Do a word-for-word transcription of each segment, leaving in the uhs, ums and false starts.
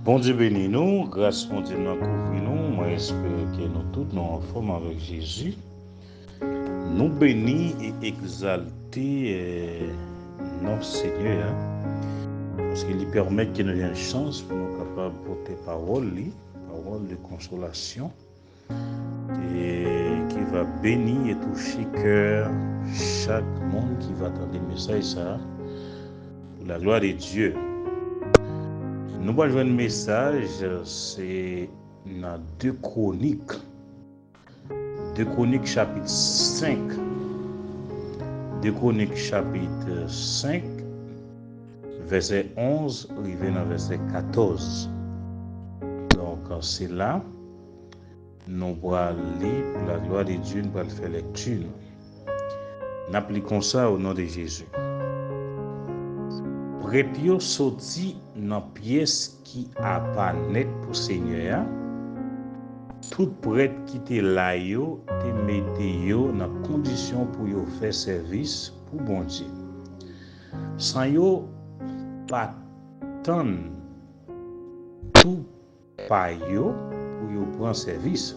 Bondye beni nou, gras Bondye nan kouvri nou. Mwen espere ke nou tout nou anfòm avèk Jezi. Nou beni e egzalte, eh, non Senyè a, paske li pèmèt ke nou jwenn chans pou nou kapab pote pawòl li, pawòl de konsolasyon, e ki va beni e touche kè chak moun ki va tande mesaj sa a, pou la glwa de Dye. Nou pral jwenn mesaj, se nan de Kwonik. De Kwonik chapit senk. De Kwonik chapit senk, vèsè onz rive nan vèsè katòz. Donk, se la nou pral li pou la glwa de Dye, nou pral fè lèkti nou. N ap li konsa, o non de Jezi. Prèt yo soti nan pyès ki apa nèt pou Senyè a. Tout prèt ki te la yo te mete yo nan kondisyon pou yo fè sèvis pou Bondye. San yo pa tann tou pa yo pou yo pran sèvis.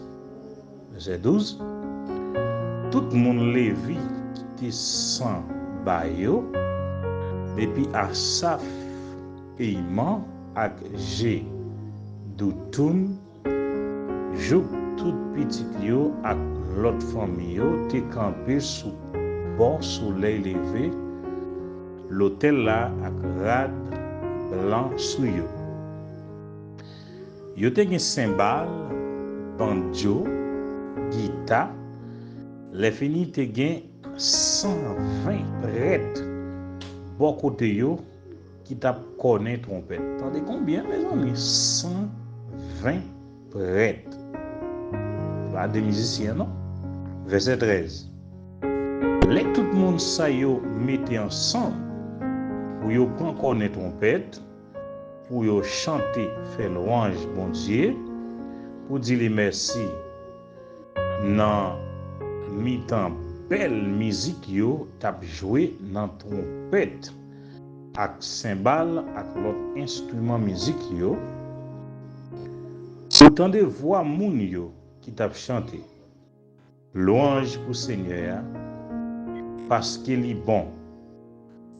Vèsè douz. Tout moun Levi ki te san ba yo, depi Asaf, Eyman ak Jedoutun, jouk tout pitit yo ak lòt fanmi yo te kanpe sou bò solèy leve lotèl la ak rad blan sou yo. Yo te gen senbal, bandjo, gita, lèfini te gen san ven prèt bò kote yo ki t ap kònen twonpèt. Tande konbyen, mezanmi? San ven prèt. Se pa de mizisyen, non. Vèsè trèz. Lè tout moun sa yo mete ansanm pou yo pran kònen twonpèt, pou yo chante, fè lwanj Bondye, pou di li mèsi nan mitan bèl mizik yo t ap jwe nan twonpèt ak senbal ak lòt enstriman mizik yo, ou tande vwa moun yo ki t ap chante. Lwanj pou Senyè a, paske li bon.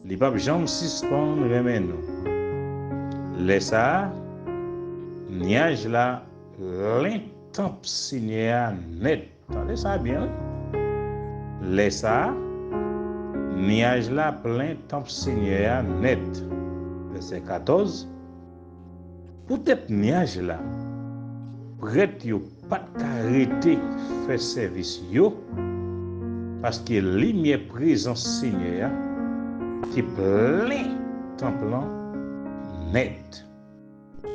Li p ap janm sispann renmen nou. Lè sa a, nyaj la plen tanp Senyè a nèt. Tande sa byen, wi. Lè sa a, nyaj la plen tanp Senyè a nèt. Vèsè katòz. Poutèt nyaj la, prèt yo pa t ka rete fè sèvis yo, paske limyè prezans Senyè a te plen tanp lan nèt.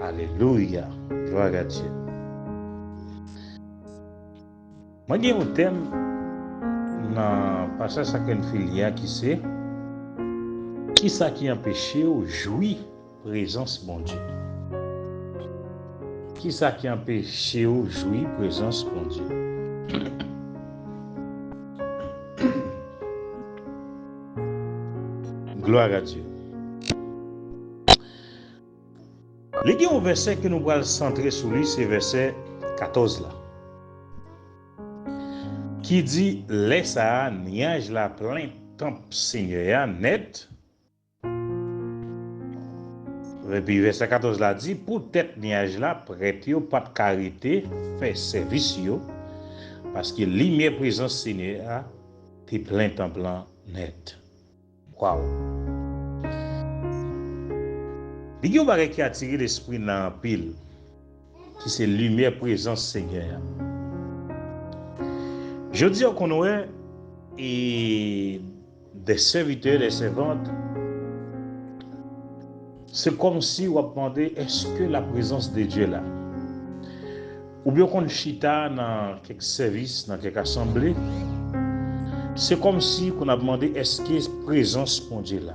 Alelouya! Glwa a Dye! Mwen gen yon tèm nan pasaj sa ke n fin li a ki se, kisa ki anpeche w jwi prezans Bondye? Kisa ki anpeche w jwi prezans Bondye? Glwa a Dye. Li gen yon vèsè ke nou pral santre sou li, se vèsè katòz la, ki di, lè sa a, nyaj la plen tanp Senyè a nèt. Epi vèsè katòz la di, poutèt nyaj la, prèt yo pa t ka rete fè sèvis yo, paske limyè prezans Senyè a te plen tanp lan nèt. Waw! Li gen yon bagay ki atire lespri n nan anpil, ki se limyè prezans Senyè a. Jodi a, w konn wè, e, des serviteurs, des servantes, se kòmsi w ap mande, èske la prezans de Dye la? Oubyen w konn chita nan kèk sèvis, nan kèk asanble, se kòmsi konn ap mande, èske prezans Bondye la?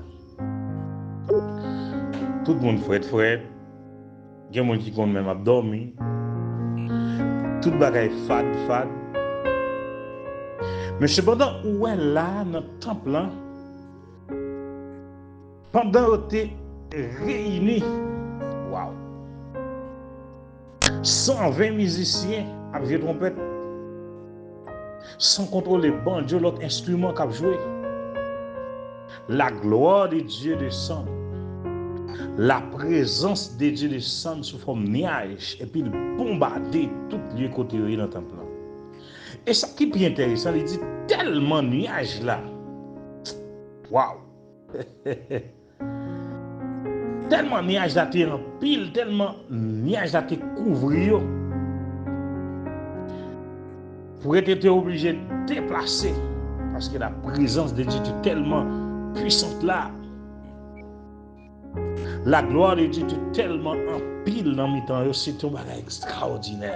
Tout moun frèt frèt, gen moun ki konn menm ap dòmi, tout bagay fad fad. Men sepandan, ou wè la nan tanp lan, pandan yo te reyini, waw, san ven mizisyen ap jwe twonpèt, san kontwole banjo, lòt enstriman k ap jwe. La gloire de Dieu descend. La présence de Dieu desann sou fòm nyaj, epi l bonbade tout lye kote yo ye nan tanp lan. E sa ki pi enteresan, li di tèlman nyaj la, waw! Tèlman nyaj la te anpil, tèlman nyaj la te kouvri yo, prèt yo te oblije deplase, paske la prezans de Dye te tèlman pwisant la. La glwa de Dye te tèlman anpil nan mitan yo, se te yon bagay ekstraòdinè.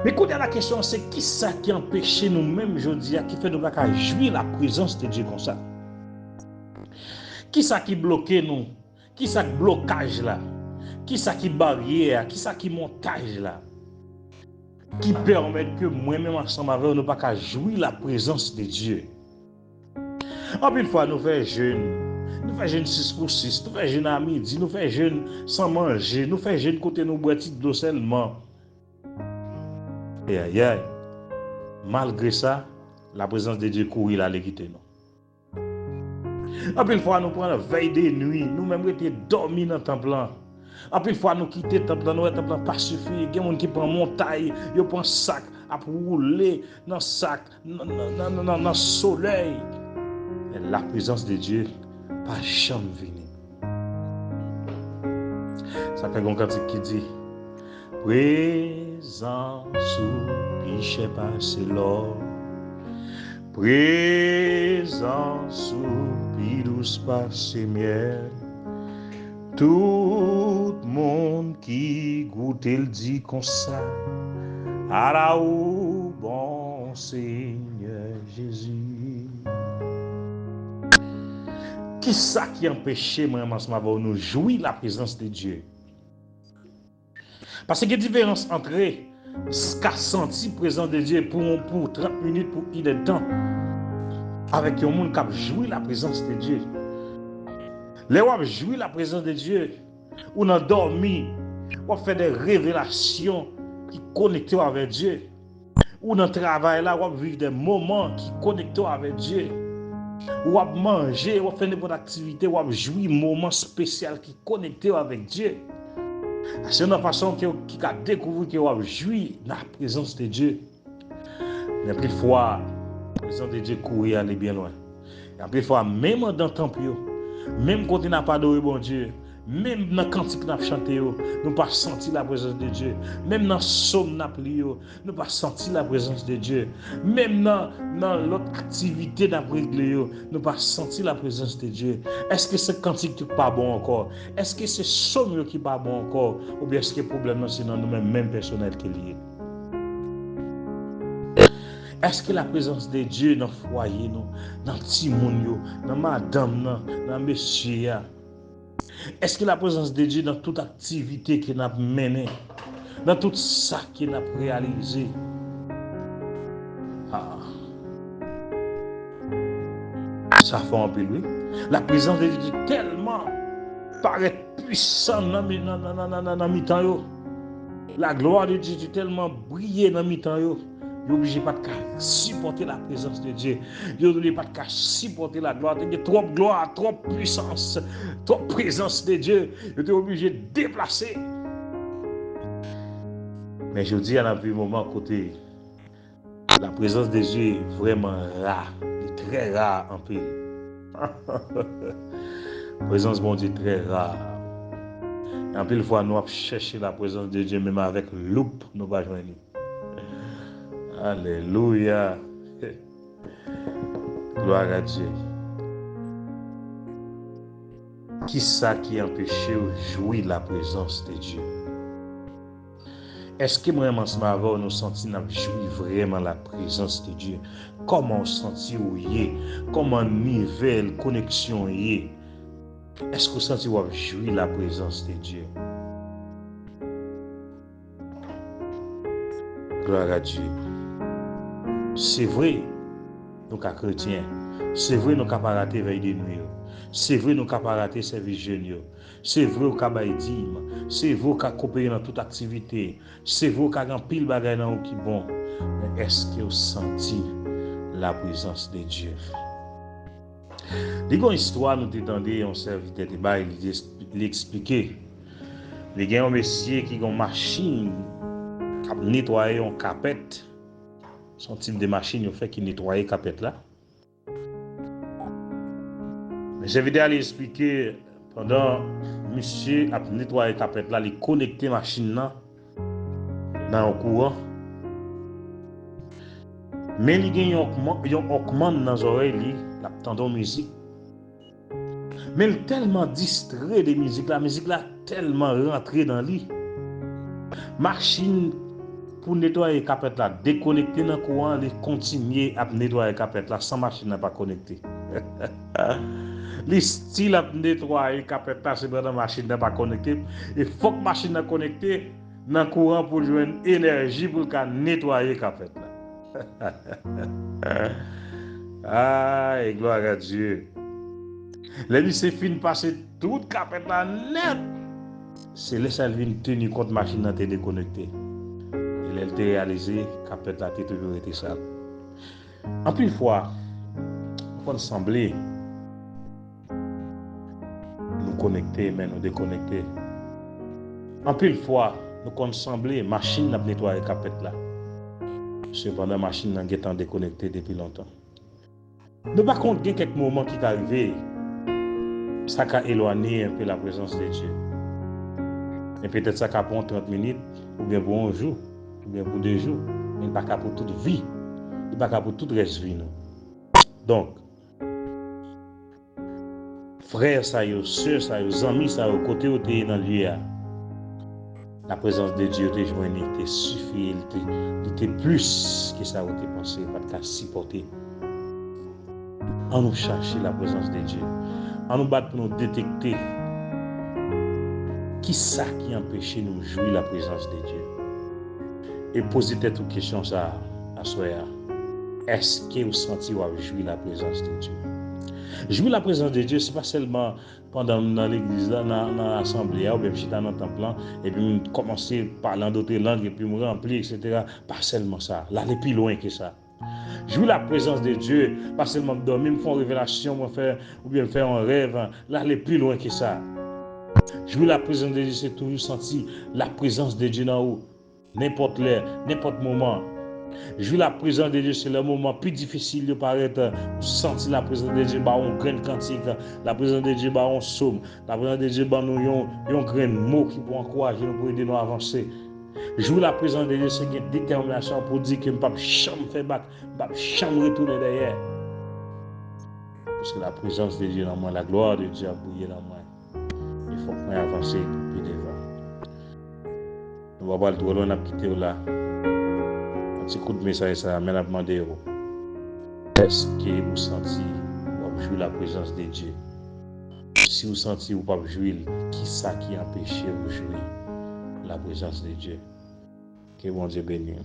Men kounye a la kesyon an se, kisa ki anpeche nou menm jodi a, ki fè nou pa ka jwi la prezans de Dye konsa? Kisa ki bloke nou? Kisa k blokaj la? Kisa ki baryè a? Kisa ki montaj la? Ki pèmèt ke mwen menm ansanm avè w, nou pa ka jwi la prezans de Dye. Anpil fwa, nou fè jèn. Nou fè jèn sis pou sis, nou fè jèn a midi, nou fè jèn san manje, nou fè jèn kote nou bwè ti dlo sèlman. Ayayay. Malgre sa, la prezans de Dye kouri l ale kite nou. Anpil fwa, nou pran vèy de nwi, nou menm rete dòmi nan tanp lan. Anpil fwa, nou kite tanp lan, nou wè tanp lan pa sifi. Gen moun ki pran montay, yo pran sak, ap woule nan sak, nan, nan, nan, nan, nan solèy. Men la prezans de Dye pa janm vini. Sa fè gon kantik ki di, prezans ou pi chè pase lò, prezans ou pi dous pase myèl. Tout moun ki goute l di konsa, ala ou bon, Senyè Jezi. Kisa ki anpeche mwen menm ansanm avè w nou jwi la prezans de Dye? Paske gen diferans ant ka santi prezans de Dye pou, pou trant minit, pou inèdtan, avèk yon moun k ap jwi la prezans de Dye. Lè w ap jwi la prezans de Dye, ou nan dòmi, w ap fè de revelasyon ki konekte w avèk Dye. Ou nan travay la, w ap viv de moman ki konekte w avèk Dye. W ap manje, w ap fè nenpòt aktivite, w ap jwi moman espesyal ki konekte w avèk Dye. Se youn nan fason ke, ki ka dekouvri ke w ap jwi nan prezans de Dye. Men anpil fwa, prezans de Dye kouri ale byen lwen. E anpil fwa, menm anndan tanp yo, menm kote n ap adore Bondye, menm nan kantik n ap chante yo, nou pa santi la prezans de Dye. Menm nan sòm n ap li yo, nou pa santi la prezans de Dye. Menm nan, nan lòt aktivite n ap regle yo, nou pa santi la prezans de Dye. Èske se kantik yo ki pa bon ankò? Èske se sòm yo ki pa bon ankò? Oubyen èske pwoblèm nan se nan nou menm, menm pèsonèl ke li ye? Èske la prezans de Dye nan fwaye nou, nan timoun yo, nan madanm nan, nan mesye a? Èske la prezans de Dye nan tout aktivite ke n ap mennen, nan tout sa ke n ap reyalize? Ah. Sa fò anpil, wi. La prezans de Dye tèlman parèt pwisan nan mi-, nan, nan, nan, nan, nan, nan mitan yo. La glwa de Dye te tèlman briye nan mitan yo, yo oblije pa t ka sipòte la prezans de Dye. Yo oblije pa t ka sipòte la glwa. Te gen twòp glwa, twòp pwisans, twòp prezans de Dye. Yo te oblije deplase. Men jodi a, n ap viv moman kote la prezans de Dye vrèman ra. Li trè ra anpil. Prezans Bondye trè ra. E anpil fwa, nou ap chèche la prezans de Dye, menm avèk loup, nou pa jwenn li. Alelouya. Gloire à Dieu. Kisa ki anpeche w jwi la prezans de Dye? Èske mwen menm ansanm avè w, nou santi n ap jwi vrèman la prezans de Dye? Kòman w santi w ye? Kòman nivèl koneksyon w ye? Èske w santi w ap jwi la prezans de Dye? Gloire à Dieu. Se vre, nou ka kretyen. Se vre, nou ka pa rate vèy de nwi yo. Se vre, nou ka pa rate sèvis jèn yo. Se vre, ou ka bay dim. Se vre, ou ka kopere nan tout aktivite. Se vre, ou ka gen anpil bagay nan ou ki bon. Men èske w santi laprezans de Dye? Li gon istwa nou te tande yon sèvitè te bay, li, li eksplike. Li gen yon mesye ki gon machin k ap netwaye yon kapèt. Se yon tip de machin yo fè ki netwaye kapèt la. Men sèvitè a li eksplike, pandan misye ap netwaye kapèt la, li konekte machin nan nan yon kouran. Men li gen yon, yon Walkman nan zòrèy li, l ap tande yon mizik. Men l tèlman distrè de mizik la, mizik la tèlman rantre nan li. Machin pou netwaye kapèt la dekonekte nan kouran, li kontinye ap netwaye kapèt la san machin nan pa konekte. Li still ap netwaye kapèt la, sepandan machin nan pa konekte. E fòk machin nan konekte nan kouran pou l jwenn enèji pou l ka netwaye kapèt la. Ay, gloire à Dieu. Lè misye fin pase tout kapèt la nèt, se lè sa l vin teni kont machin nan te dekonekte. E lè l te reyalize, kapèt la te toujou rete sal. Anpil fwa, nou konn sanble nou konekte, men nou dekonekte. Anpil fwa, nou konn sanble machin n ap netwaye kapèt la. Sepandan, machin nan gentan dekonekte depi lontan. Nou pa konn, gen kèk moman ki ka rive, sa ka elwanye enpe laprezans de Dye. E petèt sa ka pran trant minit, oubyen pou yon jou, oubyen pou de jou, men li pa ka pou tout vi, li pa ka pou tout rès vi nou. Donk, frè sa yo, sè sa yo, zanmi sa yo, kote yo te ye nan lye a, laprezans de Dye te jwenn li, te sifi, li te, li te plis ke sa yo te panse, yo pa t ka sipòte. An nou chache laprezans de Dye. An nou bat pou nou detekte kisa ki anpeche nou jwi laprezans de Dye. E poze tèt ou kesyon sa a, aswè a. Èske ou santi w ap jwi laprezans de Dye? Jwi laprezans de Dye, se pa sèlman pandan m nan legliz la, nan, nan asanble a, oubyen m chita nan tanp lan, epi m kòmanse pale an dòt lang, epi m ranpli, etsetera. Pa sèlman sa. L ale pi lwen ke sa. Jwi laprezans de Dye, pa sèlman m dòmi, m fè yon revelasyon, mwen fè, oubyen m fè yon rèv, l ale pi lwen ke sa. Jwi laprezans de Dye, se toujou santi laprezans de Dye nan ou. Nenpòt lè, nenpòt moman. Jwi laprezans de Dye, se lè moman pi difisil yo parèt, ou santi laprezans de Dye ba ou yon grenn kantik, laprezans de Dye ba ou yon sòm, laprezans de Dye ban nou yon, yon grenn mo ki pou ankouraje nou, pou ede nou avanse. Jwi laprezans de Dye, se gen detèminasyon pou di ke m p ap janm fè bak, m p ap janm retounen dèyè. Paske laprezans de Dye nan mwen, la gloire de Dieu ap briye nan mwen. E fòk mwen avanse pou pi devan. Nou pa pral twò lwen, n ap kite w la. Yon ti kout mesaj sa a, men n ap mande w, èske ou santi w ap jwi laprezans de Dye? Si w santi w p ap jwi l, kisa ki anpeche w jwi laprezans de Dye? Ke Bondye beni w.